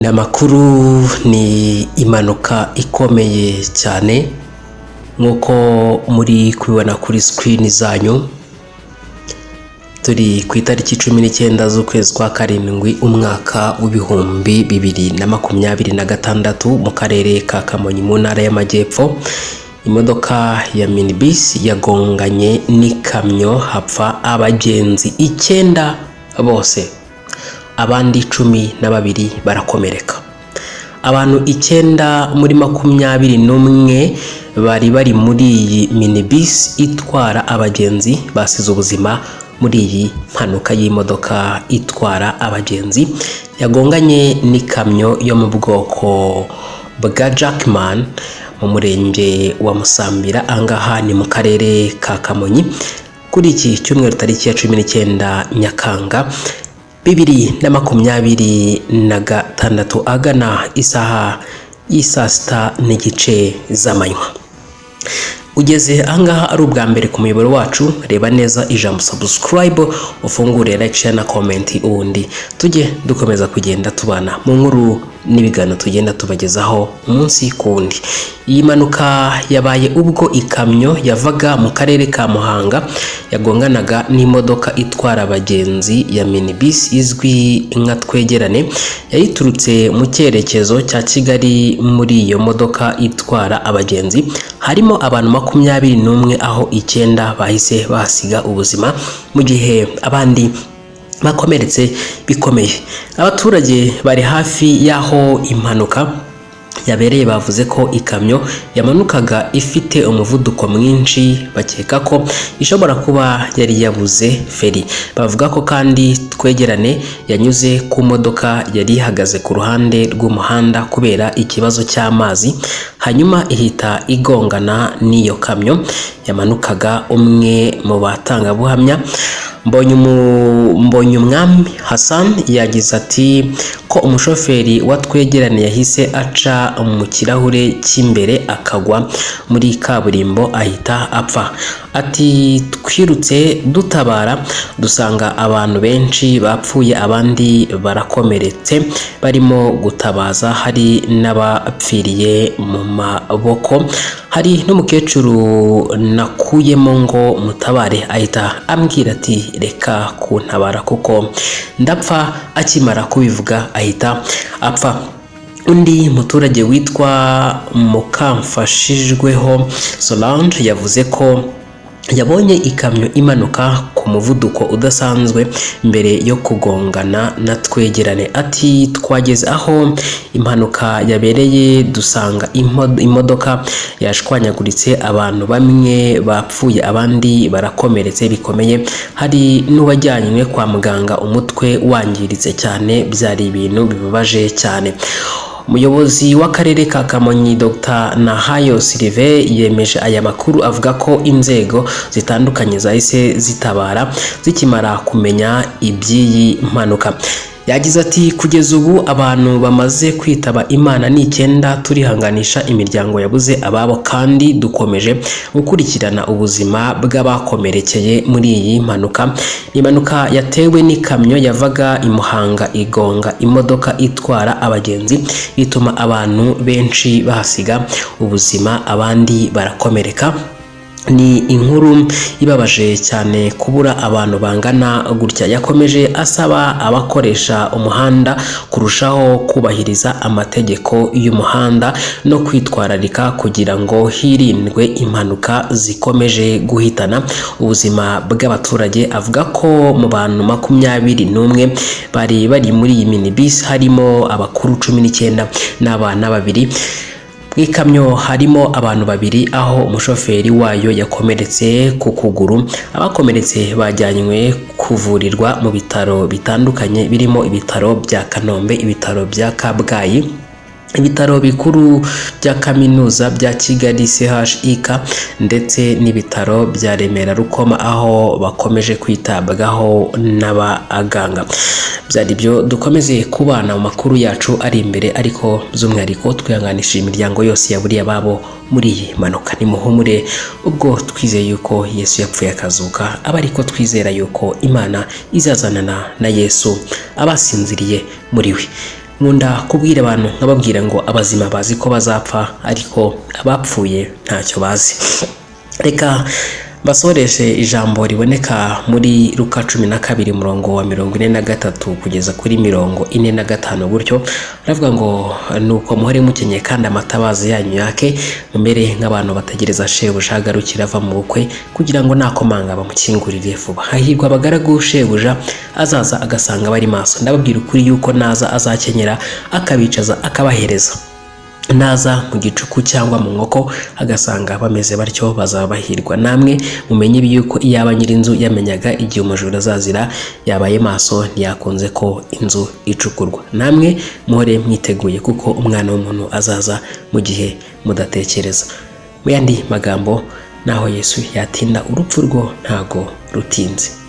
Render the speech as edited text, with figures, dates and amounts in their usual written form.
Ni amakuru, ni impanuka ikomeye cyane nk'uko muri kubibona kuri screen zanyu. Turi ku itariki 19 z'ukwezi kwa karindwi, umwaka w'2026, mu karere ka Kamonyi, mu ntara y'Amajyepfo. Imodoka ya minibus yagonganye n'ikamyo, hapfa abagenzi icyenda bose, abandi 12 barakomereka. Abantu icyenda muri 21 bari bari muri iyi minibus itwara abagenzi basize ubuzima muri iyi mpanuka y'imodoka itwara abagenzi yagonganye n'ikamyo yo mu bwoko bwa Jackman mu murenge wa Musambira, ahangaha ni mu karere ka Kamonyi, kuri iki cyumweru tariki ya 19 Nyakanga 2026, agana isaha y'isaa 6:30 z'amanywa. Ugeze ahangaha ari ubwa mbere ku muyoboro wacu, reba neza ijambo subscribe, ufungure like, share na comment, ubundi tujye dukomeza kugenda tubana mu nkuru n'ibiganiro tugenda tubagezaho umunsi ku wundi. Iyi mpanuka yabaye ubwo ikamyo yavaga mu karere ka Muhanga yagonganaga n'imodoka itwara abagenzi ya minibus izwi nka Twegerane, yayiturutse mu cyerekezo cya Kigali. Muri iyo modoka itwara abagenzi harimo abantu 21, aho icyenda bahise bahasiga ubuzima mu gihe abandi bakomeretse bikomeye. Abaturage bari hafi y'aho impanuka yabereye bavuze ko ikamyo yamanukaga ifite umuvuduko mwinshi, bakeka ko ishobora kuba yari yabuze feri. Bavuga ko kandi Twegerane yanyuze ku modoka yari ihagaze ku ruhande rw'umuhanda kubera ikibazo cy'amazi, hanyuma ihita igongana n'iyo kamyo yamanukaga. Umwe mu batangabuhamya, Mbonyumwami Hassan, yagize ati ko umushoferi wa Twegerane yahise aca mu kirahure cy'imbere akagwa muri kaburimbo, ahita apfa. Ati: "Twirutse dutabara dusanga abantu benshi bapfuye, abandi barakomeretse, barimo gutabaza, hari n'abapfiriye mu maboko. Hari n'umukecuru nakuyemo ngo mutabare, ahita ambwira ati 'Reka kuntabara kuko ndapfa.' Akimara kubivuga ahita apfa." Undi muturage witwa Mukamfashijweho Solange yavuze ko yabonye ikamyo imanuka ku muvuduko udasanzwe mbere yo kugongana na Twegerane. Ati: "Twageze aho impanuka yabereye dusanga imodoka yashwanyaguritse, abantu bamwe bapfuye, abandi barakomeretse bikomeye, hari n'uwajyanywe kwa muganga umutwe wangiritse cyane. Byari ibintu bibabaje cyane." Umuyobozi w'akarere ka Kamonyi, Dr Nahayo Sylvain, yemeje aya makuru, avuga ko inzego zitandukanye zahise zitabara zikimara kumenya iby'iyi mpanuka. Yagize ati: "Kugeza ubu abantu bamaze kwitaba Imana ni icyenda. Turihanganisha imiryango yabuze ababo kandi dukomeje gukurikirana ubuzima bw'abakomerekeye muri iyi mpanuka." Ni impanuka yatewe n'ikamyo yavaga i Muhanga igonga imodoka itwara abagenzi, bituma abantu benshi bahasiga ubuzima, abandi barakomereka. Ni inkuru ibabaje cyane kubura abantu bangana gutya. Yakomeje asaba abakoresha umuhanda kurushaho kubahiriza amategeko y'umuhanda no kwitwararika kugira ngo hirindwe impanuka zikomeje guhitana ubuzima bw'abaturage. Avuga ko mu bantu 21 bari bari muri iyi minibus harimo abakuru 19 n'abana babiri. Mu ikamyo harimo abantu babiri, aho umushoferi wayo yakomeretse ku kuguru. Abakomeretse bajyanywe kuvurirwa mu bitaro bitandukanye, birimo ibitaro bya Kanombe, ibitaro bya Kabgayi, ibitaro bikuru bya kaminuza bya Kigali CHUK, ndetse n'ibitaro bya Remera Rukoma, aho bakomeje kwitabwaho n'abaganga. Byari byo, dukomeze kubana mu makuru yacu ari imbere, ariko by'umwihariko twihanganishije imiryango yose yaburiye ababo muri iyi mpanuka. Nimuhumure, ubwo twizeye yuko Yesu yapfuye akazuka, aba ariko twizera yuko Imana izazanana na Yesu abasinziriye muri we. Nkunda kubwira abantu, nkababwira ngo abazima bazi ko bazapfa, ariko abapfuye ntacyo bazi. Reka basoreshe ijambo riboneka muri Luka 12, umurongo wa 43 kugeza kuri 45 gutyo. Aravuga ngo: "Nuko muhore mukenyeye kandi amatabaza yanyu yake, mumere nk'abantu bategereza shebuja agarukira ava mu bukwe, kugira ngo nakomanga bamukingurire vuba. Hahirwa abagaragu shebuja azaza agasanga bari maso. Ndababwira ukuri yuko naza azakenyera, akabicaza, akabahereza. Naza mu gicuku cyangwa mu nkoko agasanga bameze batyo, bazaba bahirwa. Namwe mumenye yuko iyaba nyir'inzu yamenyaga igihe umujura azazira, yabaye maso, ntiyakunze ko inzu icukurwa. Namwe muhore mwiteguye, kuko Umwana w'umuntu azaza mu gihe mudatekereza." Mu yandi magambo, naho Yesu yatinda, urupfu rwo ntago rutinze.